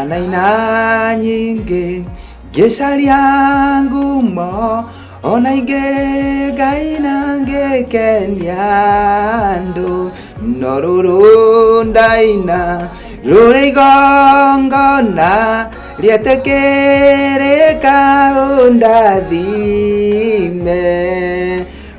Ndanaina nyingĩ ngĩcaria ngumo, ona ingĩ ngaina ngĩkenia andũ, no rũrũ ndaina rũrĩ igongona rĩetĩkĩrĩka, ũndathime.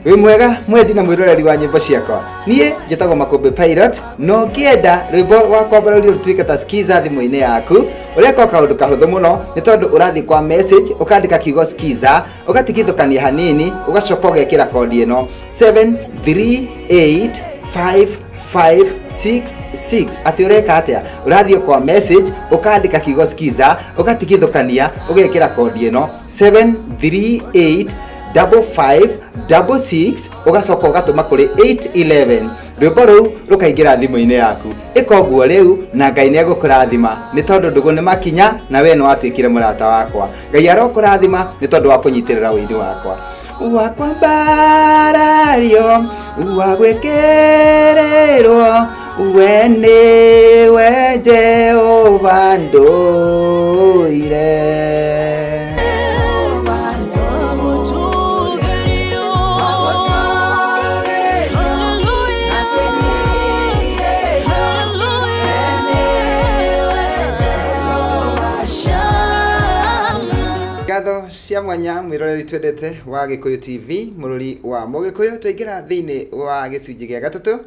Wĩ mwega mwendi na mwĩroreri wa nyĩmbo ciakwa, niĩ njĩtagwo Makũmbĩ Pilot. Na ũngĩenda rwĩmbo rwa kwambarario rũtuĩke ta skiza thimũ-inĩ yaku, ũreka o kaũndũ kahũthũ mũno, nĩ tondũ ũrathiĩ kwa message, ũkandĩka kiugo skiza, ũgatigithũkania hanini, ũgacoka ũgekĩra kondi ĩno 7385566. Atĩ ũreka atĩa? Ũrathiĩ kwa message, ũkandĩka kiugo skiza, ũgatigithũkania, ũgekĩra kondi ĩno 738 5566, ũgacoka ũgatũma kũrĩ 811. Rwĩmbo rũu rũkaingĩra thimũ-inĩ yaku. Ĩka ũguo rĩu na Ngai nĩ egũkũrathima, nĩ tondũ ndũgũ nĩ makinya na we nĩ watuĩkire mũrata wakwa. Ngai arokũrathima nĩ tondũ wa kũnyitĩrĩra ũini wakwa wa kwambarario, wa gwĩkĩrĩrwo. We nĩwe Jehova ndũire. Ngatho cia mwanya, mwĩroreri twendete wa Gĩkũyũ TV, mũrũri wa Mũgĩkũyũ. Twaingĩra thĩinĩ wa gĩcunjĩ gĩa gatatũ,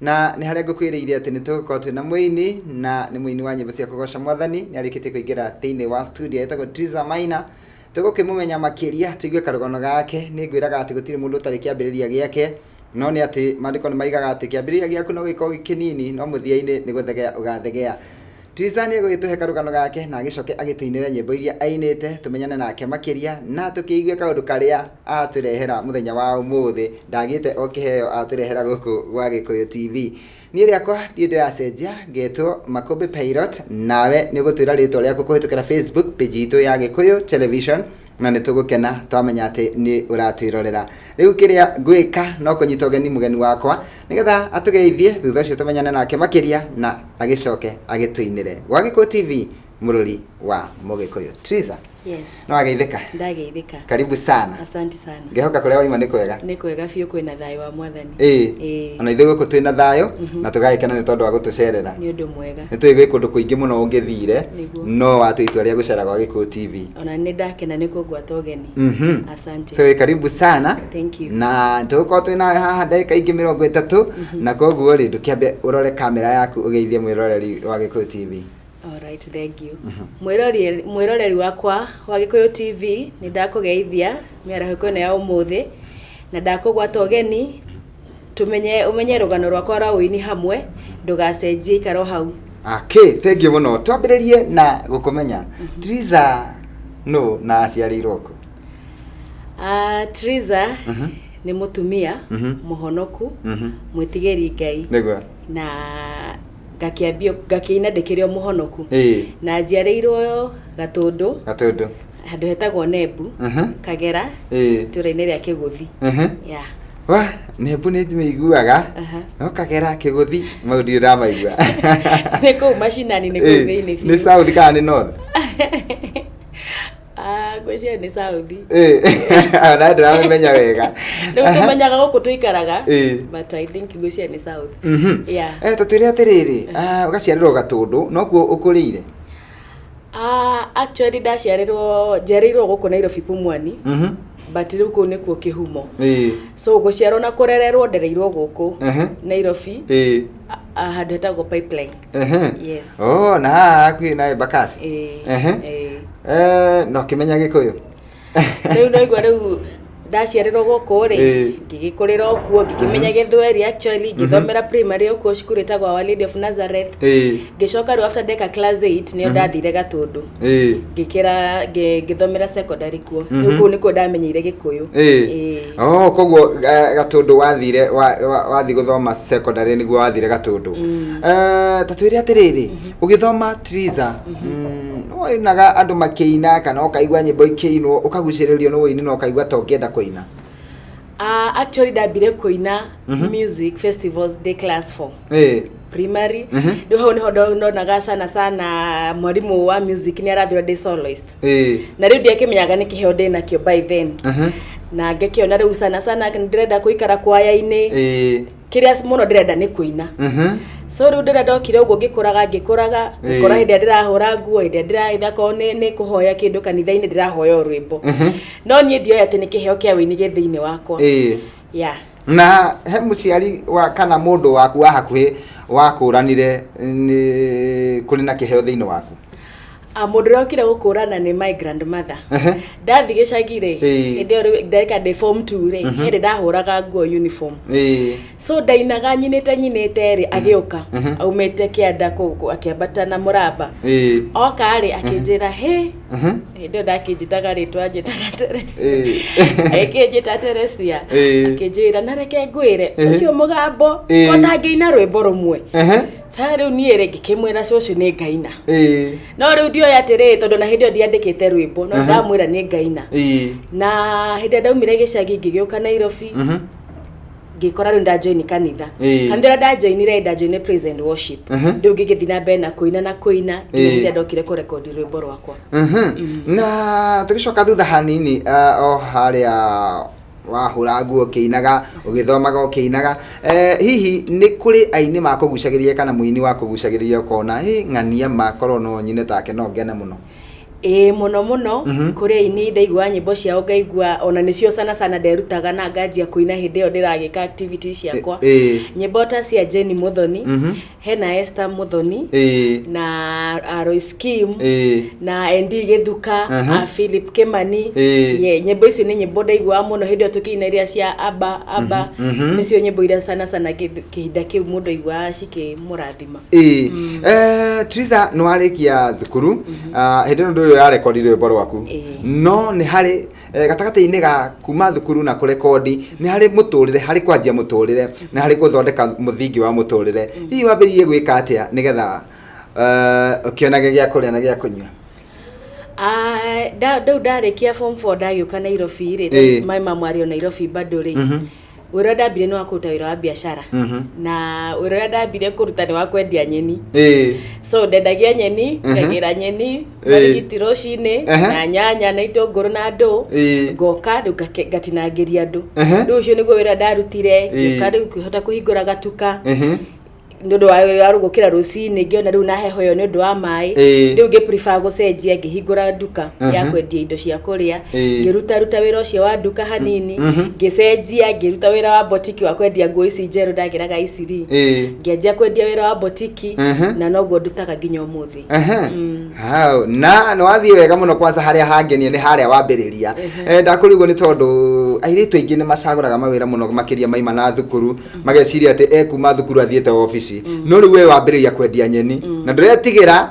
na nĩ harĩa ngũkwĩrĩire atĩ nĩ tũgũkorwo twĩna mũini, na nĩ mũini wa nyĩmbo cia kũgoca Mwathani. Nĩ arĩkĩtie kũingĩra thĩinĩ wa studio, etagwo Triza Maina. Tũgũkĩmũmenya makĩria, tũigue karũgano gake. Nĩ ngwĩraga atĩ gũtirĩ mũndũ ũtarĩ kĩambĩrĩria gĩake, no nĩ atĩ maandĩko nĩ maigaga atĩ kĩambĩrĩria gĩaku no gĩkorwo gĩ kĩnini, no mũthia-inĩ nĩ gũthegea ũgathegea. Triza nĩ egũgĩtũhe karũgano gake na agĩcoke agĩtũinĩre nyĩmbo iria ainĩte, tũmenyane nake makĩria na tũkĩigue kaũndũ karĩa atũrehera mũthenya wa ũmũthĩ. Ndagĩte o kĩheo atũrehera gũkũ gwa Gĩkũyũ TV. Niĩ rĩakwa ndirĩ ndĩracenjia, ngetwo Makũmbĩ Pilot, nawe nĩ ũgũtwĩra rĩtwa rĩaku kũhĩtũkĩra Facebook page itũ ya Gĩkũyũ Television, na nĩ tũgũkena twamenya atĩ nĩ ũratwĩrorera. Rĩu kĩrĩa ngwĩka no kũnyita ũgeni mũgeni wakwa nĩgetha atũgeithie, thutha ũcio tũmenyane nake makĩria na agĩcoke agĩtũinĩre. Gwa Gĩkũyũ TV, mũrũri wa Mũgĩkũyũ. Triza. Yes. No wageithĩka? Ndageithĩka. Karibu sana. Asante sana. Ngehoka kũrĩa waima nĩ kwega. Nĩ kwega biũ, kwĩna thayũ wa Mwathani. Ĩĩ. Ona ithuĩ gũkũ twĩna thayũ na tũgagĩkena nĩ tondũ wa gũtũcerera. Nĩ ũndũ mwega. Nĩ tũĩ gwĩ kũndũ kũingĩ mũno ũngĩthire, Nĩguo. no watua itua rĩa gũcera gwa Gĩkũyũ TV. Ona nĩ ndakena nĩ kũngwata ũgeni. Asante. So karibu sana. Thank you. Na tũgũkorwo twĩ nawe haha ndagĩka ingĩ 30, na koguo rĩ, ndũkĩambe ũrore kamera yaku ũgeithie mwĩroreri wa Gĩkũyũ TV. Alright, thank you. Mwĩroreri wakwa wa Gĩkũyũ TV, nĩ ndakũgeithia mĩarahũko ĩno ya ũmũthĩ na ndakũgwata ũgeni tũmenye ũmenye rũgano rwakwa rwa ũini hamwe. Ndũgacenjie, ikara o hau. Okay, thank you mũno. Twambĩrĩrie na gũkũmenya. Triza no na aciarĩirwo kũ? Ah, Triza nĩ mũtumia mũhonoku, mwĩtigĩri Ngai, na ngakĩambio ngakĩina ndĩkĩrĩ o mũhonoku. Na njiarĩirwo Gatũndũ, Gatũndũ. Handũ hetagwo Nembu, Kagera, itũũra-inĩ rĩa Kĩgũthi. Yeah. Wa, Nembu nĩ njmĩiguaga, no Kagera, Kĩgũthi, mau ndirĩ ndamaigua. Nĩ kũu macinani, nĩ kũu thĩinĩ biũ. Nĩ south kana nĩ north? Ah, ngwĩciria nĩ south. Ona ndĩramĩmenya wega. Rĩu tũmenyaga gũkũ tũikaraga, but I think ngwĩciria nĩ south. Yeah. Tũtwĩre atĩrĩrĩ, ũgaciarĩrwo Gatũndũ, nokuo ũkũrĩire? Ah, actually ndaciarĩrwo, njiarĩirwo gũkũ Nairobi, Pumwani, but rĩu kũu nĩkuo kĩhumo. So gũciarwo na kũrererwo, ndereirwo gũkũ Nairobi, handũ hetagwo Pipeline. Yes. Oh, na haha hakuhĩ na Embakasi. Ĩĩ. Ĩĩ. Na ũkĩmenya Gĩkũyũ? Rĩu no igua rĩu ndaciarĩrwo gũkũ rĩ, ngĩgĩkũrĩra o kuo, ngĩkĩmenya Gĩthweri. Actually ngĩthomera primary o kuo, cukuru ĩtagwo Our Lady of Nazareth. Ngĩcoka rĩu after ndeka class 8, nĩo ndathire Gatũndũ, ngĩkĩra ngĩthomera secondary kuo. Rĩu kũu nĩkuo ndamenyeire Gĩkũyũ. Ĩĩ. Oh, koguo Gatũndũ wathire wathi gũthoma secondary nĩguo wathire Gatũndũ. Ta twĩre atĩrĩrĩ, ũgĩthoma Triza, nĩwonaga andũ makĩina kana ũkaigua nyĩmbo ikĩinwo ũkagucĩrĩrio nĩ ũini na ũkaigua ta ũngĩenda kũina? Ah, actually ndambire kũina music festivals ndĩ class 4. Primary. Rĩu hau nĩho ndonaga sana sana mwarimũ wa music nĩ arathura ndĩ soloist. Na rĩu ndiakĩmenyaga nĩ kĩheo ndĩ nakĩo by then. Na ngĩkĩona rĩu sana sana ndĩrenda kũikara kwaya-inĩ. Kĩrĩa mũno ndĩrenda nĩ kũina. So rĩu ndĩrĩa ndokire ũguo ngĩkũraga ngĩkũraga, ngĩkora hĩndĩ ĩrĩa ndĩrahũra nguo, hĩndĩ ĩrĩa ndĩra akorwo nĩ kũhoya kĩndũ kanitha-inĩ, ndĩrahoya o rwĩmbo. No niĩ ndioĩ atĩ nĩ kĩheo kĩa wĩini gĩ thĩinĩ wakwa. Yeah. Na he mũciari wa kana mũndũ waku wa hakuhĩ wakũranire nĩ kũrĩ na kĩheo thĩinĩ waku? Ah, mũndũ ũrĩa okire gũkũrana nĩ my grandmother. Ndathi gĩcagi rĩ, hĩndĩ ĩyo rĩu ndeka ndĩ form 2 rĩ, hĩndĩ ndahũraga nguo uniform. So ndainaga nyinĩte nyinĩte rĩ, agĩũka aumĩte kĩanda kũu akĩambata na mũramba. Oka rĩ, akĩnjĩra hĩ, hĩndĩ ĩyo ndakĩnjĩtaga rĩtwa, anjĩtaga Teresia. Akĩnjĩta Teresia. Akĩnjĩra, na reke ngwĩre, ũcio mũgambo ũtangĩina rwĩmbo rũmwe. Sa rĩu niĩ rĩ, ngĩkĩmwĩra cũcũ nĩ ngaina. No rĩu ndioĩ atĩrĩrĩ, tondũ na hĩndĩ ĩyo ndiandĩkĩte rwĩmbo, no ndamwĩra nĩ ngaina. Na hĩndĩ ĩrĩa ndaumire gĩcagi ngĩgĩũka Nairobi, ngĩkora rĩu ndajoini kanitha. Kanitha ũrĩa ndajoinire, ndajoinire praise and worship. Rĩu ngĩgĩthiĩ na mbere na kũina na kũina nginya hĩndĩ ĩrĩa ndokire kũrekondi rwĩmbo rwakwa. Na tũgĩcoka thutha hanini, o harĩa wahũra nguo ũkĩinaga, ũgĩthomaga ũkĩinaga, hihi nĩ kũrĩ aini makũgucagĩrĩria kana mũini wakũgucagĩrĩria ũkona hĩ ng'ania makorwo no nyine take no ngene mũno? Ĩĩ, mũno mũno. Kũrĩ aini ndaiguaga nyĩmbo ciao ngaigua ona nĩcio sana sana nderutaga na nganjia kũina hĩndĩ ĩyo ndĩragĩka activities ciakwa. Nyĩmbo ta cia Jenny Muthoni, hena Esther Muthoni, na Royce Kim, na ND Gĩthuka, Philip Kimani. Yeah, nyĩmbo icio nĩ nyĩmbo ndaiguaga mũno hĩndĩ ĩyo tũkĩina iria cia aba aba. Nĩcio nyĩmbo iria sana sana kĩhinda kĩu mũndũ aiguaga cikĩmũrathima. Ĩĩ. Triza, nĩ warĩkia thukuru. Ah, hĩndĩ ĩno ndũrĩ ũrarekondi rwĩmbo rwaku. No nĩ harĩ gatagatĩ-inĩ ga kuma thukuru na kũrekondi, nĩ harĩ mũtũrĩre, harĩ kwanjia mũtũrĩre na harĩ gũthondeka mũthingi wa mũtũrĩre. Hihi wambĩrĩirie gwĩka atĩa nĩgetha ũkĩonage gĩa kũrĩa na gĩa kũnyua? Ah, rĩu ndarĩkia form 4 ndagĩũka Nairobi rĩ, my mom arĩ o Nairobi bado rĩ. Wĩra ũrĩa ndambire nĩ wa kũruta wĩra wa biacara. Na wĩra ũrĩa ndambire kũruta nĩ wa kwendia nyeni. So ndendagia nyeni, ngagĩra nyeni marigiti rũcinĩ, na nyanya na itũngũrũ na ndũ. Ngoka rĩu ngatinangĩria andũ. Rĩu ũcio nĩguo wĩra ndarutire. Ngĩũka rĩu ngĩhota kũhingũra gatuka nĩ ũndũ wa wĩra wa gũkĩra rũcinĩ, ngĩona rĩu na heho ĩyo nĩ ũndũ wa maĩ. Rĩu ngĩ prefer gũcenjia, ngĩhingũra nduka ya kwendia indo cia kũrĩa. Ngĩruta ruta wĩra ũcio wa nduka hanini, ngĩcenjia ngĩruta wĩra wa botiki wa kwendia nguo ici njerũ ndagĩraga Isiri. Ngĩanjia kwendia wĩra wa botiki, na noguo ndutaga nginya ũmũthĩ. Hau na nĩ wathiĩ wega mũno. Kwanza harĩa hangenia nĩ harĩa wambĩrĩria. Ndakũrigwo nĩ tondũ airĩtu aingĩ nĩ macagũraga mawĩra mũno makĩria maima na thukuru, mageciria atĩ ekuma thukuru athiĩte obici. No rĩu we wambĩrĩria kwendia nyeni na ndũretigĩra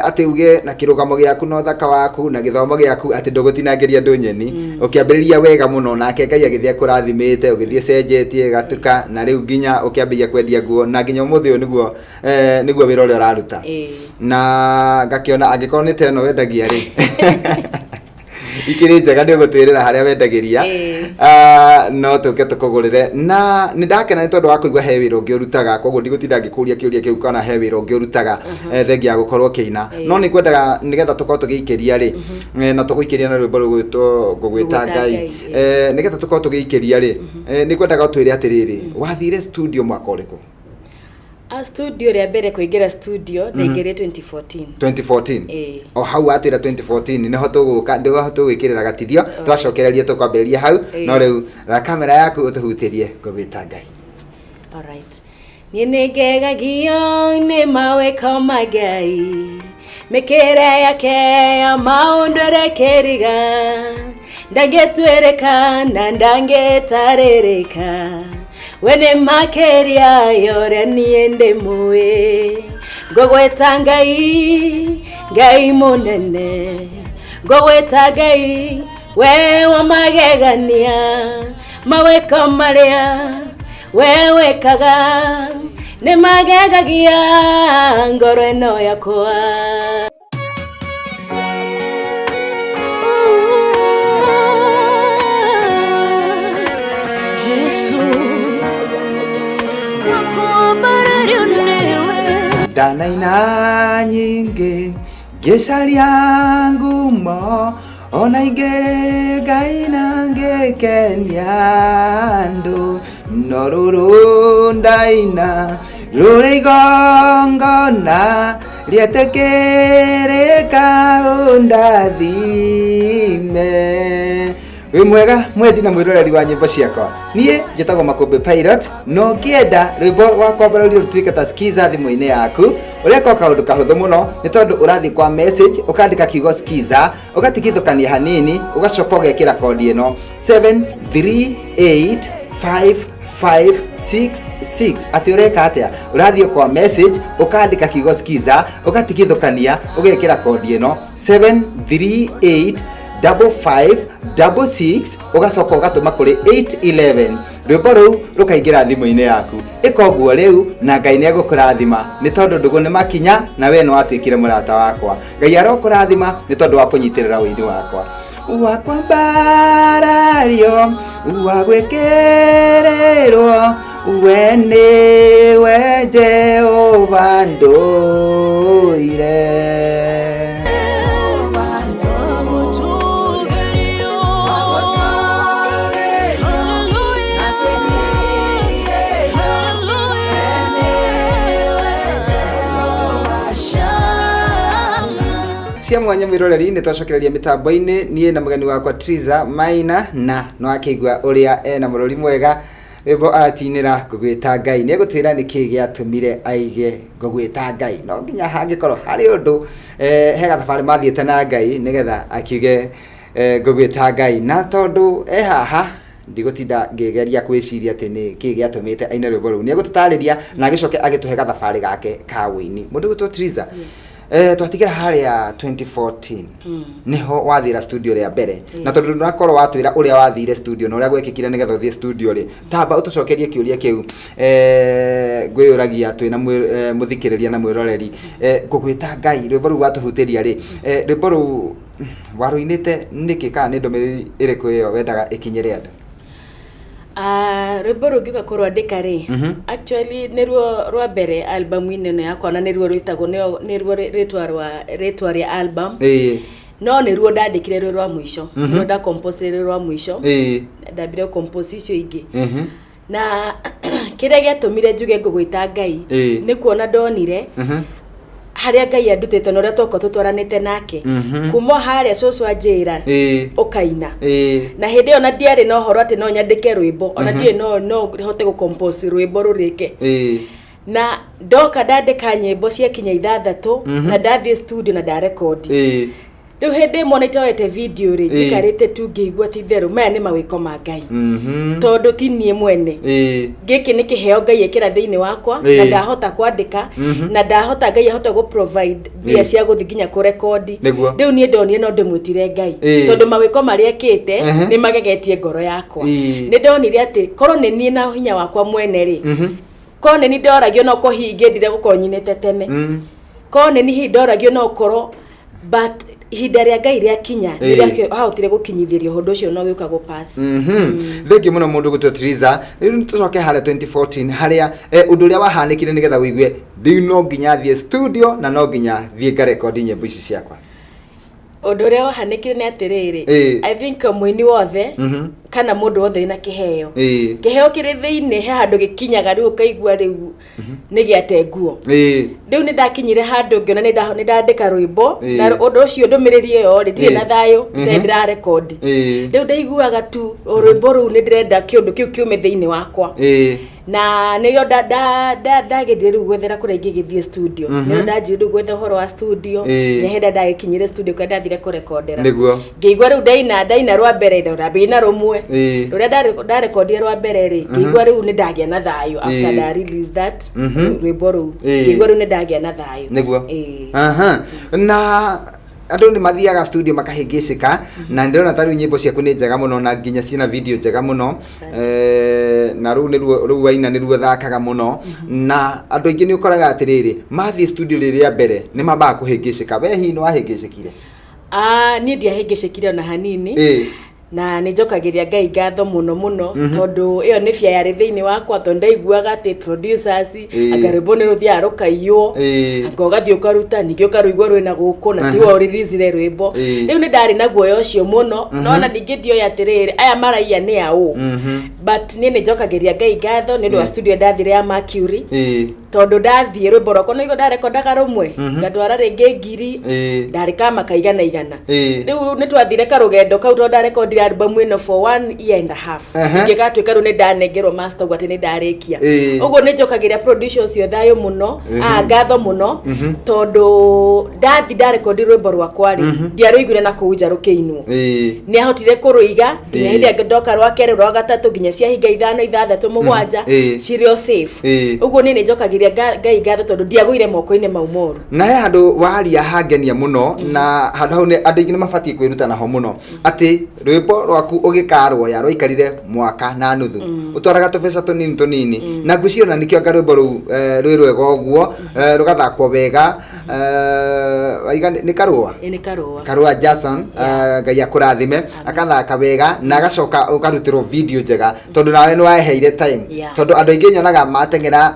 atĩ uge na kĩrũgamo gĩaku na ũthaka waku na gĩthomo gĩaku atĩ ndũgũtinangĩria andũ nyeni. Ũkĩambĩrĩria wega mũno, nake Ngai agĩthiĩ akũrathimĩte, ũgĩthiĩ cenjetie gatuka, na rĩu nginya ũkĩambĩrĩria kwendia nguo, na nginya ũmũthĩ ũyũ nĩguo wĩra ũrĩa ũraruta. Na ngakĩona angĩkorwo nĩ ta ĩno wendagia rĩ, ikĩrĩ njega, nĩ ũgũtwĩrĩra harĩa wendagĩria. Ah, no tũke tũkũgũrĩre. Na nĩ ndakena nĩ tondũ wa kũigua he wĩra ũngĩ ũrutaga, koguo ndigũtinda ngĩkũria kĩũria kĩu kana he wĩra ũngĩ ũrutaga, thengia ya gũkorwo ũkĩina. No nĩ ngwendaga nĩgetha tũkorwo tũgĩikĩria rĩ, na tũgũikĩria na rwĩmbo rũgwĩtwo Ngũgwĩta Ngũgwĩta Ngai. Ngai. Nĩgetha tũkorwo tũgĩikĩria rĩ, nĩ ngwendaga ũtwĩre atĩrĩrĩ, wathire studio mwaka ũrĩkũ? A studio rĩa mbere kũingĩra studio ndaingĩrire 2014. 2014? Ĩĩ. O hau watwĩra 2014 nĩho tũgũka, nĩho tũgwĩkĩrĩra gatithio, twacokereria tũkwambĩrĩria hau. No rĩu ra kamera yaku ũtũhutĩrie Ngũgwĩta Ngai. Alright. Niĩ nĩngegagio nĩ mawĩko ma Ngai, mĩkĩre yake ya maũndũ ĩrekĩriga, ndangĩtuĩrĩka na ndangĩtarĩrĩka, we nĩ makĩria ya ũrĩa niĩ ndĩmũĩ. Ngũgwĩta Ngai, Ngai mũnene, ngũgwĩta Ngai we wa magegania, mawĩko marĩa we wĩkaga nĩ magegagia ngoro ĩno yakwa. Jesu, wakuambarario. Ndanaina nyingĩ ngĩcaria ngumo, ona ingĩ ngaina ngĩkenia andũ, no rũrũ ndaina rũrĩ igongona rĩetĩkĩrĩka, ũndathime. Wĩ mwega mwendi na mwĩroreri wa nyĩmbo ciakwa, niĩ njĩtagwo Makũmbĩ Pilot. Na ũngĩenda rwĩmbo rwa kwambarario rũtuĩke ta skiza thimũ-inĩ yaku, ũreka o kaũndũ kahũthũ mũno, nĩ tondũ ũrathiĩ kwa message, ũkandĩka kiugo skiza, ũgatigithũkania hanini, ũgacoka ũgekĩra kondi ĩno 7385566. Atĩ ũreka atĩa? Ũrathiĩ kwa message, ũkandĩka kiugo skiza, ũgatigithũkania, ũgekĩra kondi ĩno 738 5566, ũgacoka ũgatũma kũrĩ 811. Rwĩmbo rũu rũkaingĩra thimũ-inĩ yaku. Ĩka ũguo rĩu na Ngai nĩ egũkũrathima, nĩ tondũ ndũgũ nĩ makinya na we nĩ watuĩkire mũrata wakwa. Ngai arokũrathima nĩ tondũ wa kũnyitĩrĩra ũini wakwa wa kwambarario, wa gwĩkĩrĩrwo. We nĩwe Jehova ndũire. Cia mwanya mwĩroreri, nĩ twacokereria mĩtambo-inĩ niĩ na mũgeni wakwa Triza Maina, na no akĩigua ũrĩa ena mũrori mwega, rwĩmbo aratinĩra "Ngũgwĩta Ngai". Nĩ egũtwĩra nĩkĩ gĩatũmire aige "Ngũgwĩta Ngai". No nginya hangĩkorwo harĩ ũndũ he gathabarĩ mathiĩte na Ngai nĩgetha akiuge "Ngũgwĩta Ngai". Na tondũ e haha, ndigũtinda ngĩgeria gwĩciria atĩ nĩ kĩ gĩatũmĩte aine rwĩmbo rũu. Nĩ egũtũtarĩria na agĩcoke agĩtũhe gathabarĩ gake ka wũini. Mũndũ gwĩtwo Triza, twatigĩra harĩa 2014 niho wathira studio rĩa mbere, na tondũ ndũnakorwo watwĩra ũrĩa wathire studio na ũrĩa gwekĩkire nĩgetha ũthiĩ studio rĩ, tamba ũtũcokerie kĩũria kĩu ngwĩyũragia twĩna mũthikĩrĩria na mwĩroreri. "Ngũgwĩta Ngai", rwĩmbo rũu watũhutĩria rĩ, rwĩmbo rũu warũinĩte nĩkĩ, kana nĩ ndũmĩrĩri ĩrĩkũ ĩyo wendaga ĩkinyĩre andũ? Ah, rwĩmbo rũngĩũka kũrwandĩka rĩ, actually nĩruo rwa mbere album-inĩ ĩno yakwa, na nĩruo rwĩtagwo nĩruo rĩtwa rĩa album. No nĩruo ndandĩkire rwĩ rwa mũico, nĩruo ndacompose rwĩ rwa mũico. Ndambire compose icio ingĩ. Na kĩrĩa gĩatũmire njuge "Ngũgwĩta Ngai" nĩ kuona ndonire harĩa Ngai andutĩte na ũrĩa twakorwo tũtwaranĩte nake kuma harĩa cũcũ anjĩra ũkaina. Na hĩndĩ ĩyo na ndiarĩ na ũhoro atĩ no nyandĩke rwĩmbo, ona ndiũĩ no hote gũcompose rwĩmbo rũrĩke. Na ndoka ndandĩka nyĩmbo ciakinya 6 na ndathiĩ studio na ndarekondi. Rĩu hĩndĩ ĩmwe ona itoete video rĩ, njikarĩte tu ngĩigua ti itherũ maya nĩ mawĩko ma Ngai, tondũ ti niĩ mwene. Gĩkĩ nĩ kĩheo Ngai ekĩra thĩinĩ wakwa na ndahota kwandĩka na ndahota Ngai ahota gũ provide mbia cia gũthiĩ nginya kũrekondi. Rĩu niĩ ndonire no ndĩmwĩtire Ngai tondũ mawĩko marĩa ekĩte nĩ magegetie ngoro yakwa. Nĩ ndonire atĩ korwo nĩ niĩ na hinya wakwa mwene rĩ, korwo nĩ niĩ ndoragio, no korwo hihi ingĩendire gũkorwo nyinĩte tene. Korwo nĩ niĩ hihi ndoragio, no korwo, but ihinda rĩa Ngai rĩakinya nĩrĩo ahotire gũkinyithĩria ũndũ ũcio na ũgĩũka gũ pass. Thengiũ mũno mũndũ gwĩtwo Triza. Rĩu tũcoke harĩa 2014, harĩa ũndũ ũrĩa wahanĩkire nĩgetha ũigue rĩu no nginya thiĩ studio na no nginya thiĩ ngarekondi nyĩmbo ici ciakwa. Ũndũ ũrĩa wahanĩkire nĩ atĩrĩrĩ, I think mũini wothe kana mũndũ wothe wĩna kĩheo, kĩheo kĩrĩ thĩinĩ, he handũ gĩkinyaga rĩu ũkaigua rĩu nĩ gĩate nguo. Rĩu nĩ ndakinyire handũ ngĩona nĩ ndandĩka rwĩmbo na ũndũ ũcio, ndũmĩrĩri ĩyo rĩ, ndirĩ na thayũ itarĩ ndĩrarekondi. Rĩu ndaiguaga tu o rwĩmbo rũu nĩ ndĩrenda kĩũndũ kĩu kiume thĩinĩ wakwa. Na nĩyo ndagĩthire rĩu gwethera kũrĩa ingĩgĩthiĩ studio. Nĩyo ndanjire rĩu gwetha ũhoro wa studio. Nĩ hĩndĩ ndagĩkinyire studio kũrĩa ndathire kũrekondera. Ngĩigua rĩu ndaina rwa mbere, ndambĩrĩria na rũmwe rũrĩa ndarekondire rwa mbere rĩ, ngĩigua rĩu nĩ ndagĩa na thayũ after nda release that rwĩmbo rũu. Ngĩigua rĩu nĩ ndagĩa na thayũ. Aha. Na andũ nĩ mathiaga studio makahĩngĩcĩka, na ndĩrona ta rĩu nyĩmbo ciaku nĩ njega mũno na nginya ciĩna video njega mũno. Na rũu nĩruo rũu waina nĩruo thakaga mũno, na andũ aingĩ nĩ ũkoraga atĩrĩrĩ, mathiĩ studio rĩrĩa mbere nĩ mambaga kũhĩngĩcĩka. We hihi nĩ wahĩngĩcĩkire? Ah, niĩ ndiahĩngĩcĩkire ona hanini. Na nĩ njokagĩria Ngai ngatho mũno mũno, tondũ ĩyo nĩ bia yarĩ thĩinĩ wakwa, tondũ ndaiguaga atĩ producers, anga rwĩmbo nĩ rũthiaga rũkaiywo, anga ũgathiĩ ũkaruta, ningĩ ũkarũigua rwĩna gũkũ na tiwe ũreleasire rwĩmbo. Rĩu nĩ ndarĩ na guoya ũcio mũno, no ona ningĩ ndioĩ atĩrĩrĩ, aya maraiya nĩ aũ. But niĩ nĩ njokagĩria Ngai ngatho nĩ ũndũ wa studio ndathire ya Mercury, tondũ ndathiĩ rwĩmbo rwakwa nĩguo ndarekondaga rũmwe, ngatwara rĩngĩ 1000, ndarĩ kama kaigana igana. Rĩu nĩ twathire karũgendo kau, tondũ ndarekondire album ĩno for one year and a half, ingĩgatuĩka rĩu nĩ ndanengerwo master ũguo atĩ nĩ ndarĩkia. Ũguo nĩ njokagĩria producer ũcio thayũ mũno, ngatho mũno, tondũ ndathi ndarekondi rwĩmbo rwakwa rĩ, ndiarũiguire na kũu nja rũkĩinwo. Nĩ ahotire kũrũiga nginya hĩndĩ ĩrĩa ndoka rwa kerĩ, rwa gatatũ, nginya ciahinga ithano, ithathatũ, mũgwanja, cirĩ o safe. Ũguo niĩ nĩ njokagĩria Ngai ngatho tondũ ndiagũire moko-inĩ mau moru. Na he handũ waria hangenia mũno, na handũ hau andũ aingĩ nĩ mabatiĩ kwĩruta naho mũno, atĩ rwĩmbo rwaku ũgĩkaruoya rwaikarire mwaka na nuthu, ũtwaraga tũbeca tũnini tũnini, na ngwĩciria ona nĩkĩo anga rwĩmbo rũu rwĩ rwega ũguo, rũgathakwo wega. Waiga nĩ Karũa? Ĩ, nĩ Karũa. Karũa Jason, Ngai akũrathime, akathaka wega na agacoka ũkarutĩrwo video njega, tondũ nawe nĩ waheire time. Tondũ andũ aingĩ nyonaga mateng'era,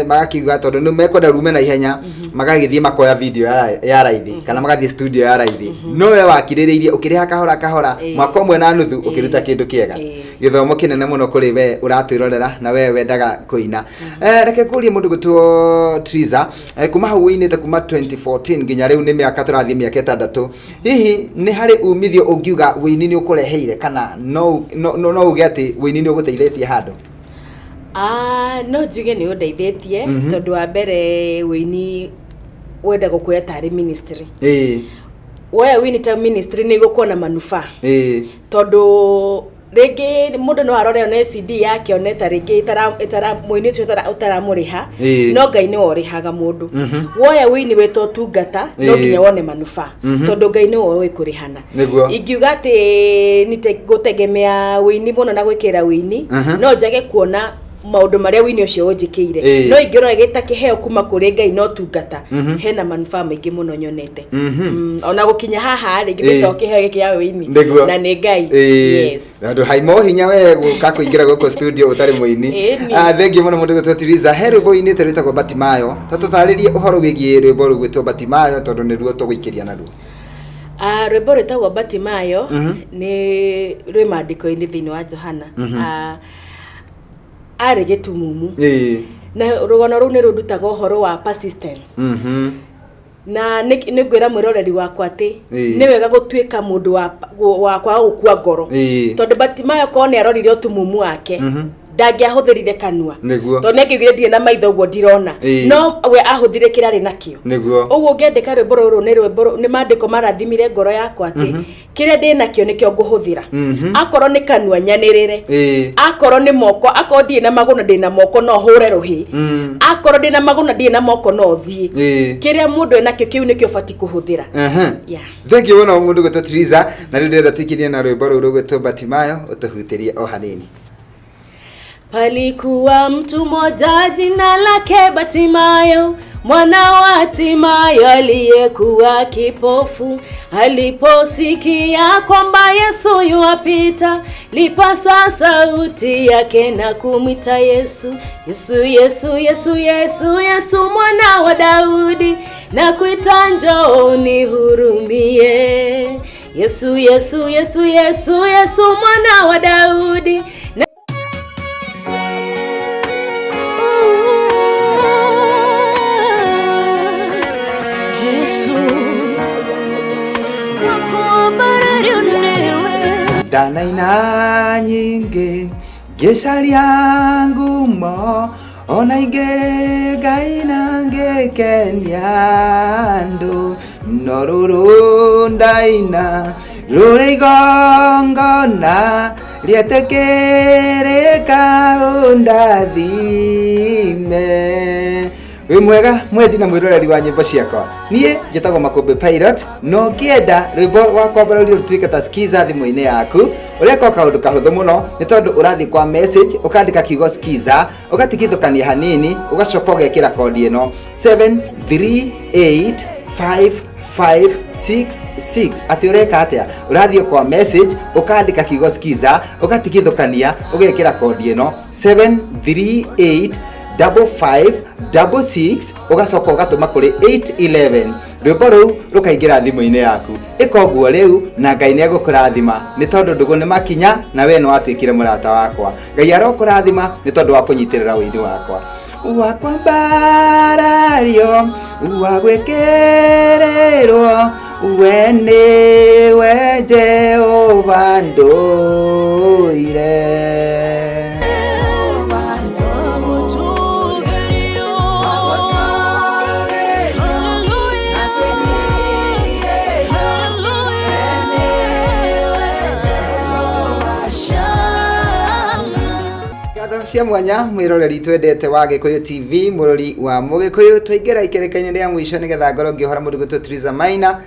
magakiuga tondũ nĩ mekwenda rume na ihenya, magagĩthiĩ makoya video ya raithi, kana magathiĩ studio ya raithi, no we wakirĩrĩirie, ũkĩrĩha kahora kahora, mwaka ũmwe na nuthu, ũkĩruta kĩndũ kĩega. Gĩthomo kĩnene mũno kũrĩ we ũratwĩrorera na we wendaga kũina. Reke ngũrie mũndũ gwĩtwo Triza, kuma hau ũinĩte kuma 2014 nginya rĩu, nĩ mĩaka tũrathiĩ mĩaka 6, hihi nĩ harĩ umithio ũngiuga wĩini nĩ ũkũreheire, kana no uge atĩ wĩini nĩ ũgũteithĩtie handũ? Ah, no njuge nĩ ũndeithĩtie, tondũ wa mbere wĩini wenda gũkuoya tarĩ ministry. Woya wĩini ta ministry nĩ gũkuona manufaa, tondũ rĩngĩ mũndũ no arore one CD yake, one ta rĩngĩ ĩtara mũini ũcio ũtaramũrĩha, no Ngai nĩwe ũrĩhaga mũndũ. Woya wĩini wĩta ũtungata, no nginya wone manufaa, tondũ Ngai nĩwe ũĩ kũrĩhana. Ingiuga atĩ nĩ gũtegemea wĩini mũno na gwĩkĩra wĩini, no njage kuona maũndũ marĩa wĩini ũcio ũnjĩkĩire, no ingĩrora gĩta kĩheo kuma kũrĩ Ngai no tungata, hena manufaa maingĩ mũno nyonete. Ona gũkinya haha rĩ, githĩ to kĩheo gĩkĩ ya wĩini? Na nĩ Ngai. Yes. Tondũ haima hinya we gũka kũingĩra gũkũ studio ũtarĩ mũini. Ĩni. Ah, thengiũ mũno mũndũ gwĩtwo Tiriza. He rwĩmbo ũinĩte rwĩtagwo Batimayo, ta tũtarĩrie ũhoro wĩgiĩ rwĩmbo rũu gwĩtwo Batimayo, tondũ nĩruo tũgũikĩria naruo. Ah, rwĩmbo rwĩtagwo Batimayo nĩ rwĩ maandĩko-inĩ thĩinĩ wa Johana. Ah, arĩ gĩtumumu, na rũgano rũu nĩ rũndutaga ũhoro wa persistence. Na nĩ ngwĩra mwĩroreri wakwa atĩ nĩ wega gũtuĩka mũndũ wa kwaga gũkua ngoro, tondũ Batimayo korwo nĩ arorire ũtumumu wake, ndangĩahũthĩrire kanua, tondũ nĩ angiugire, "Ndirĩ na maitho ũguo ndirona." No we ahũthire kĩrĩa arĩ nakĩo. Ũguo ngĩandĩka rwĩmbo rũrũ, nĩ rwĩmbo nĩ maandĩko marathimire ngoro yakwa atĩ kĩrĩa ndĩ nakĩo nĩkĩo ngũhũthĩra. Akorwo nĩ kanua, nyanĩrĩre. Akorwo nĩ moko, akorwo ndirĩ na magũrũ na ndĩ na moko, no hũre rũhĩ. Akorwo ndĩ na magũrũ na ndirĩ na moko, no thiĩ. Kĩrĩa mũndũ enakĩo, kĩu nĩkĩo ũbatiĩ kũhũthĩra. Yeah. Thengiũ mũno mũndũ gwĩtwo Triza, na rĩu ndĩrenda tũikĩrie na rwĩmbo rũu rũgwĩtwo Batimayo, ũtũhutĩrie o hanini. Palikuwa mtu mmoja jina lake Batimayo, mwana wa Timayo, aliyekuwa kipofu. Aliposikia kwamba Yesu yuwapita, lipasa sauti yake na kumwita Yesu, "Yesu, Yesu, Yesu, Yesu, Yesu, mwana wa Daudi, nakuita, njoo nihurumie. Yesu, Yesu, Yesu, Yesu, Yesu, mwana wa Daudi." Na Jesu wakubarari newe. Ndanaina nyingĩ ngĩcaria ngumo, ona ingĩ ngaina ngĩkenia andũ, no rũrũ ndaina rũrĩ igongona rĩetĩkĩrĩka, ũndathime. Wĩ mwega mwendi na mwĩroreri wa nyĩmbo ciakwa, niĩ njĩtagwo Makũmbĩ Pilot. Na ũngĩenda rwĩmbo rwa kwambarario rũtuĩke ta skiza thimũ-inĩ yaku, ũreka o kaũndũ kahũthũ mũno, nĩ tondũ ũrathiĩ kwa message, ũkandĩka kiugo skiza, ũgatigithũkania hanini, ũgacoka ũgekĩra kodi ĩno 73855. 5 6 6. Atĩ ũreka atĩa? Ũrathiĩ kwa message, ũkandĩka kiugo skiza, ũgatigithũkania, ũgekĩra kodi ĩno 738 55 66, ũgacoka ũgatũma kũrĩ 811. Rwĩmbo rũu rũkaingĩra thimũ-inĩ yaku. Ĩka ũguo rĩu na Ngai nĩ egũkũrathima, nĩ tondũ ndũgũ nĩ makinya na we nĩ watuĩkire mũrata wakwa. Ngai arokũrathima nĩ tondũ wa kũnyitĩrĩra ũini wakwa. Wakwambarario, wagwĩkĩrĩrwo, we nĩwe Jehova ndũire. Ngatho cia mwanya mwiroreri twendete wa Gĩkũyũ TV, mũrori wa Mũgĩkũyũ. Twaingĩra ikereka-inĩ rĩa mũico nĩgetha ngorwo ngĩũhora mũndũ gwĩtwo Triza Maina.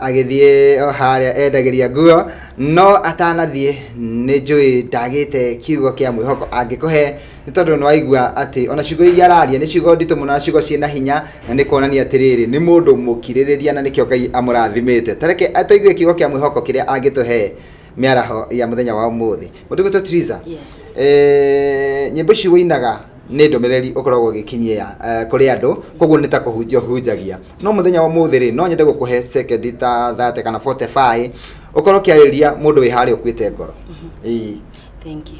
Agĩthiĩ o harĩa endagĩria nguo, no atanathiĩ nĩ njũĩ ndagĩte kiugo kĩa mwĩhoko angĩkũhe, nĩ tondũ nĩ waigua atĩ ona ciugo iria araria nĩ ciugo nditũ mũno na ciugo ciĩna hinya, na nĩ kuonania atĩrĩrĩ, nĩ mũndũ mũkirĩrĩria na nĩkĩo Ngai amũrathimĩte. Tareke tũigue kiugo kĩa mwĩhoko kĩrĩa angĩtũhe mĩaraho ya mũthenya wa ũmũthĩ. Mũndũ gwĩtwo Triza, Yes. Nyĩmbo ici wĩinaga nĩ ndũmĩrĩri ũkoragwo ũgĩkinyia kũrĩ andũ, koguo nĩ ta kũhunjia ũhunjagia. No mũthenya wa ũmũthĩ rĩ, no nyende gũkũhe second ta 30 kana 45 ũkorwo ũkĩarĩria mũndũ wĩ harĩa ũkuĩte ngoro. Ĩĩ. Thank you.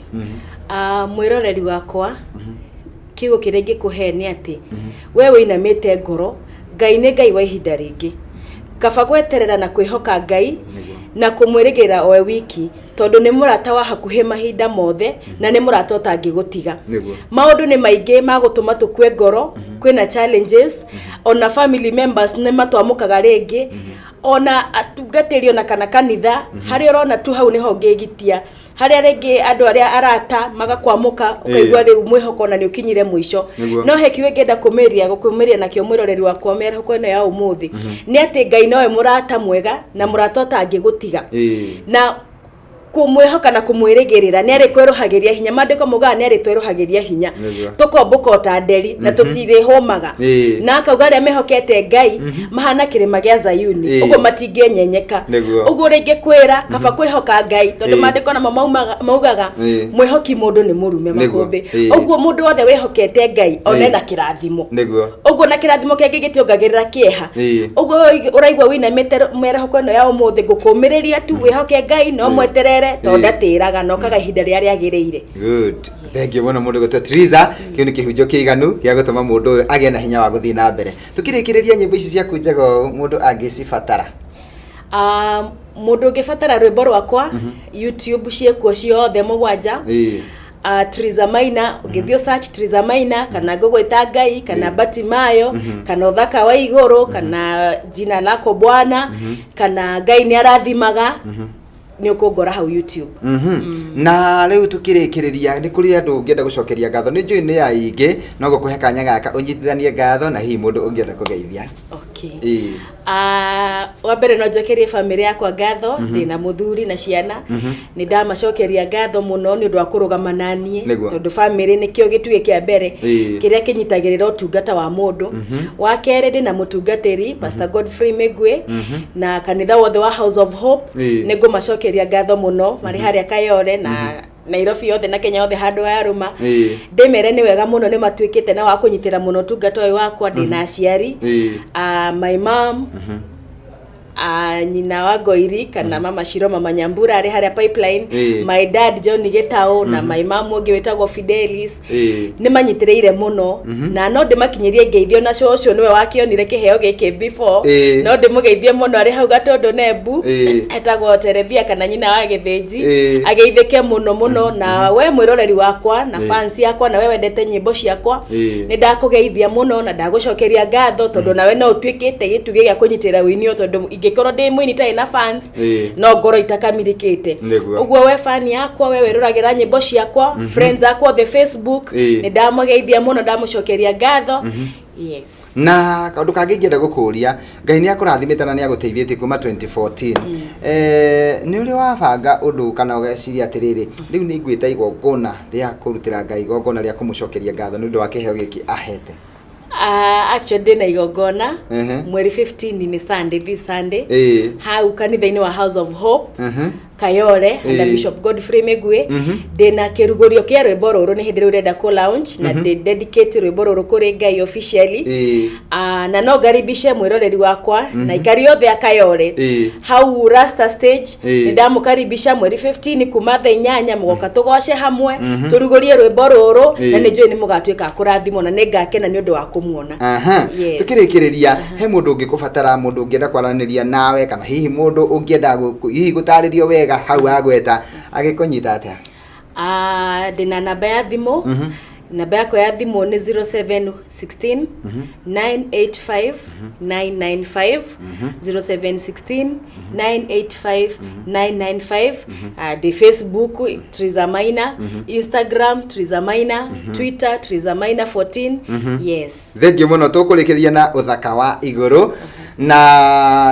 Mwĩroreri wakwa, kiugo kĩrĩa ingĩkũhe nĩ atĩ we wĩinamĩte ngoro, Ngai nĩ Ngai wa ihinda rĩngĩ. Kaba gweterera na kwĩhoka Ngai na kũmwĩrĩgĩrĩra owe wiki, tondũ nĩ mũrata wa hakuhĩ mahinda mothe na nĩ mũrata ũtangĩgũtiga. Maũndũ nĩ maingĩ ma gũtũma tũkue ngoro, kwĩna challenges, ona family members nĩ matwamũkaga rĩngĩ, ona atungatĩri ona kana kanitha, harĩa ũrona tu hau nĩho ũngĩgitia. Harĩa rĩngĩ andũ arĩa arata magakwamũka, ũkaigua rĩu mwĩhoko ona nĩ ũkinyire mũico. No he kiugo ingĩenda gũkũmĩria nakĩo mwĩroreri wakwa mĩarahũko ĩno ya ũmũthĩ, nĩ atĩ Ngai nowe mũrata mwega na mũrata ũtangĩgũtiga. Na kũmwĩhoka na kũmwĩrĩgĩrĩra nĩ arĩkwerũhagĩria hinya. Maandĩko maugaga nĩ arĩtwerũhagĩria hinya, tũkombũka o ta nderi na tũtirĩhũmaga. Na akauga arĩa mehokete Ngai mahana kĩrĩma gĩa Zayuni, ũguo matingĩenyenyeka. Ũguo ũrĩa ingĩkwĩra, kaba kwĩhoka Ngai, tondũ maandĩko namo maugaga mwĩhoki mũndũ nĩ mũrume makũmbĩ. Ũguo mũndũ wothe wĩhokete Ngai one na kĩrathimo. Ũguo na kĩrathimo kĩngĩ gĩtiongagĩrĩra kĩeha. Ũguo ũraigua wĩinamĩte mĩarahũko ĩno ya ũmũthĩ, ngũkũmĩrĩria tu wĩhoke Ngai no mweterere, tondũ ndatĩraga na okaga ihinda rĩrĩa rĩagĩrĩire. Good. Thank you mũno mũndũ gwĩtwo Triza. Kĩu nĩ kĩhunjio kĩiganu gĩa gũtũma mũndũ ũyũ agĩe na hinya wa gũthiĩ na mbere. Tũkĩrĩkĩrĩria nyĩmbo ici ciaku njega ũũ, mũndũ angĩcibatara? Mũndũ ũngĩbatara rwĩmbo rwakwa, YouTube ciĩkuo ciothe 7. Triza Maina, ũngĩthiĩ search Triza Maina kana ngũgwĩta Ngai kana Batimayo kana ũthaka wa igũrũ kana jina lako Bwana kana Ngai nĩ arathimaga, nĩ ũkũngora hau YouTube. Na rĩu tũkĩrĩkĩrĩria, nĩ kũrĩ andũ ũngĩenda gũcokeria ngatho? Nĩ njũĩ nĩ ya ingĩ, no ngũkũhe kanya gaka ũnyitithanie ngatho na hihi mũndũ ũngĩenda kũgeithia. Okay. Wa mbere no njokerie bamĩrĩ yakwa ngatho, ndĩna mũthuri na ciana, nĩ ndamacokeria ngatho mũno nĩ ũndũ wa kũrũgama na niĩ, tondũ bamĩrĩ nĩkĩo gĩtugĩ kĩa mbere kĩrĩa kĩnyitagĩrĩra ũtungata wa mũndũ. Wa kerĩ, ndĩna mũtungatĩri Pastor Godfrey Mĩgwĩ na kanitha wothe wa House of Hope, nĩ ngũmacokeria ngatho mũno marĩ harĩa Kayole na Nairobi yothe na Kenya yothe handũ yarũma. Ndĩmere nĩ wega mũno, nĩ matuĩkĩte na wa kũnyitĩra mũno ũtungata ũyũ wakwa. Ndĩna aciari, my mom, nyina wa Ngoiri kana mama Shiro, mama Nyambura arĩ harĩa Pipeline, my dad John Gĩtaũ na my mom ũngĩ wĩtagwo Fidelis, nĩ manyitĩrĩire mũno na no ndĩmakinyĩrie ngeithio, na cũcũ nĩwe wakĩonire kĩheo gĩkĩ before, no ndĩmũgeithie mũno arĩ hau Gatũndũ Nembu, etagwo Terethia kana nyina wa Gĩthĩnji, ageithĩke mũno mũno. Na we mwĩroreri wakwa na fans yakwa na we wendete nyĩmbo ciakwa, nĩ ndakũgeithia mũno na ndagũcokeria ngatho, tondũ nawe no ũtuĩkĩte gĩtugĩ gĩa kũnyitĩrĩra ũini ũyũ, tondũ ingĩkorwo ndĩ mũini itarĩ na fans, no ngorwo itakamirikĩte. Ũguo we fan yakwa, we wĩroragĩra nyĩmbo ciakwa, friends akwa othe Facebook, nĩ ndamũgeithia mũno, ndamũcokeria ngatho. Yes. Na kaũndũ kangĩ ingĩenda gũkũria, Ngai nĩ akũrathimĩte na nĩ agũteithĩtie kuma 2014, nĩ ũrĩ wabanga ũndũ kana ũgeciria atĩrĩrĩ, rĩu nĩ ngwĩta igongona rĩa kũrutĩra Ngai igongona rĩa kũmũcokeria ngatho nĩ ũndũ wa kĩheo gĩkĩ ahete? Actually ndĩna igongona mweri 15, nĩ Sunday, this Sunday, hau kanitha-inĩ wa House of Hope, Kayore, under Bishop Godfrey Migwi. Ndĩna kĩrugũrio kĩa rwĩmbo rũrũ, nĩ hĩndĩ rĩu ndĩrenda kũ launch na ndĩ dedicate rwĩmbo rũrũ kũrĩ Ngai officially. Na no ngaribishe mwĩroreri wakwa na aikari othe a Kayore hau Rasta Stage. Nĩ ndamũkaribisha mweri 15 kuma thaa 8, mũgoka tũgoce hamwe, tũrugũrie rwĩmbo rũrũ, na nĩ njũĩ nĩ mũgatuĩka a kũrathimwo na nĩ ngakena nĩ ũndũ wa kũmuona. Yes. Tukĩrĩkĩrĩria, he mũndũ ũngĩkũbatara, mũndũ ũngĩenda kwaranĩria nawe, kana hihi mũndũ ũngĩenda hihi gũtarĩrio wega hau agweta, agĩkũnyita atĩa? Ndĩna namba ya thimũ. Namba yakwa ya thimũ nĩ 0716 985 995, 0716 985 995. Ndĩ Facebook Triza Maina, Instagram Triza Maina, Twitter Triza Maina 14. Yes. Thengiũ mũno. Tũkũrĩkĩrĩria na Ũthaka wa Igũrũ, na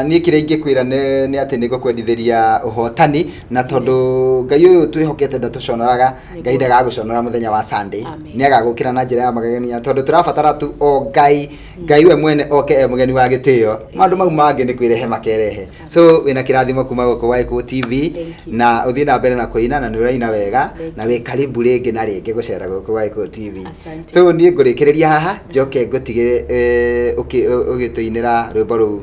niĩ kĩrĩa ingĩkwĩra nĩ atĩ nĩ ngũkwendithĩria ũhotani, na tondũ Ngai ũyũ twĩhokete ndatũconoraga, Ngai ndagagũconora mũthenya wa Sunday. Amen. Nĩ agagũkĩra na njĩra ya magegania, tondũ tũrabatara tu o Ngai, Ngai we mwene oke e mũgeni wa gĩtĩo, maũndũ mau mangĩ nĩ kwĩrehe makerehe. So wĩna kĩrathimo kuma gũkũ wa Gĩkũyũ TV. Thank you. Na ũthiĩ na mbere na kũina, na nĩ ũraina wega. Thank Na wĩ karibu rĩngĩ na rĩngĩ gũcera gũkũ wa Gĩkũyũ TV. Asante. So niĩ ngũrĩkĩrĩria haha, njoke ngũtige ũgĩtũinĩra rwĩmbo rũu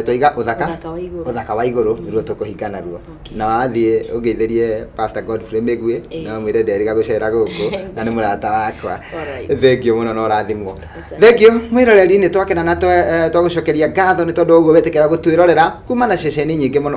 twaiga Ũthaka. Ũthaka wa Igũrũ. Ũthaka wa Igũrũ nĩruo tũkũhinga naruo. Okay. Na wathiĩ ũgeithĩrie Pastor Godfrey Mĩgui na mwĩre nderĩga gũcera gũkũ na nĩ mũrata wakwa. Alright. Thengiũ mũno na ũrathimwo. Asante. Thengiũ mwĩroreri, nĩ twakena na twagũcokeria ngatho nĩ tondũ wa ũguo wetĩkĩra gũtwĩrorera kuma na ceceni nyingĩ mũno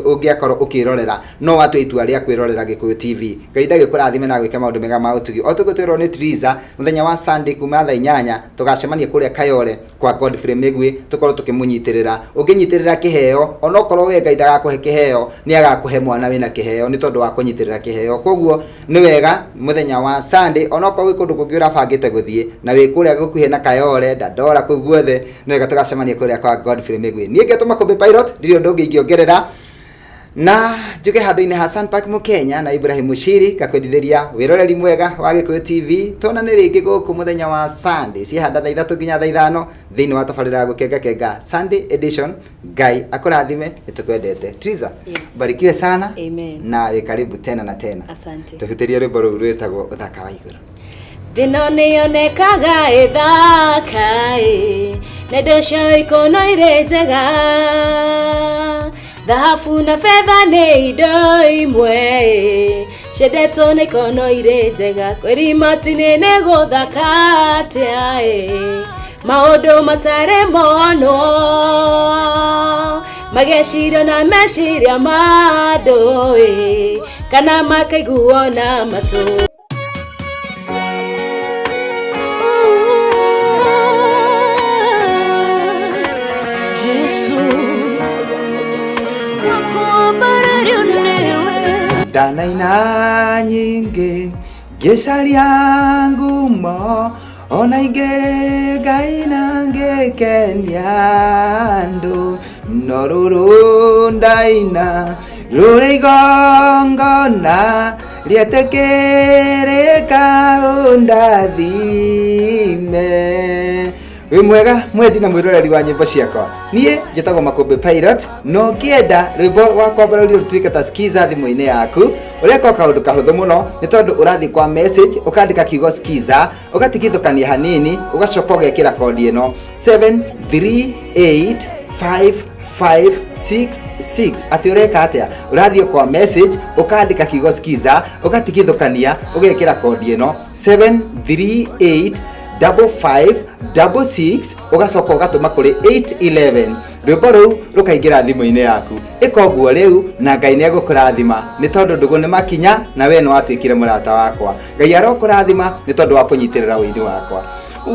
ũngĩakorwo ũkĩrorera, no watua itua rĩa kwĩrorera Gĩkũyũ TV. Ngai ndagĩkũrathime na gwĩka maũndũ mega ma ũtugi. O tũgũtwĩrwo nĩ Triza, mũthenya wa Sunday kuma thaa 8 tũgacemania kũrĩa Kayore kwa Godfrey Mĩgui, tũkorwo tũkĩmũnyitĩrĩra. Ũngĩnyitĩrĩra kĩheo, onokorwo we Ngai ndagakũhe kĩheo, nĩ agakũhe mwana wĩna kĩheo nĩ tondũ wa kũnyitĩrĩra kĩheo. Koguo nĩ wega mũthenya wa Sunday, onokorwo wĩ kũndũ kũngĩ ũrabangĩte gũthiĩ na wĩ kũrĩa gũkuhĩ na Kayore, Dandora, kũu guothe, nĩ wega tũgacemania kũrĩa kwa Godfrey Mĩgui. Niĩ ngetwo Makũmbĩ Pilot, ndirĩ ũndũ ũngĩ ingĩongerera, na njuge handũ-inĩ ha Sunpark Mũkenya na Ibrahim Mushiri, ngakwendithĩria wĩroreri mwega wa Gĩkũyũ TV. Tuonane rĩngĩ gũkũ mũthenya wa Sunday ciĩhanda thaa 3 nginya thaa 5 thĩinĩ wa tabarĩra ya Gũkenga Kenga Sunday edition. Ngai akũrathime, nĩtũkwendete. Triza, Yes. barikiwe sana. Amen. Na wĩ karibu tena na tena. Asante. Tũhutĩrie rwĩmbo rũu rwĩtagwo Ũthaka wa Igũrũ. Thĩno nĩyonekaga ĩthaka ĩ, na indo cio ikono irĩ njega, thahabu na betha nĩ indo imwe ĩ, ciendetwo nĩ ikono irĩ njega. Kwĩri matu-inĩ nĩ gũthaka atĩa ĩ, maũndũ matarĩ monwo, magecirio na meciria ma andũ ĩ, kana makaiguo na matũ. Jesu wakuambarario niwe. Ndanaina nyingĩ ngĩcaria ngumo, ona ingĩ ngaina ngĩkenia andũ, no rũrũ ndaina rũrĩ igongona rĩetĩkĩrĩka, ũndathime. Wĩ mwega mwendi na mwĩroreri wa nyĩmbo ciakwa, niĩ njĩtagwo Makũmbĩ Pilot. Na ũngĩenda rwĩmbo rwa kwambarario rũtuĩke ta skiza thimũ-inĩ yaku, ũreka o kaũndũ kahũthũ mũno, nĩ tondũ ũrathiĩ kwa message, ũkandĩka kiugo skiza, ũgatigithũkania hanini, ũgacoka ũgekĩra kodi ĩno 7385566. Atĩ ũreka atĩa? Ũrathiĩ kwa message, ũkandĩka kiugo skiza, ũgatigithũkania, ũgekĩra kodi ĩno 7385566, ũgacoka ũgatũma kũrĩ 811. Rwĩmbo rũu rũkaingĩra thimũ-inĩ yaku. Ĩka ũguo rĩu na Ngai nĩ egũkũrathima, nĩ tondũ ndũgũ nĩ makinya na we nĩ watuĩkire mũrata wakwa. Ngai arokũrathima nĩ tondũ wa kũnyitĩrĩra ũini wakwa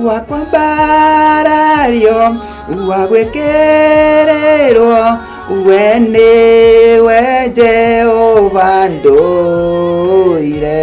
wa kwambarario, wa gwĩkĩrĩrwo, we nĩwe Jehova ndũire.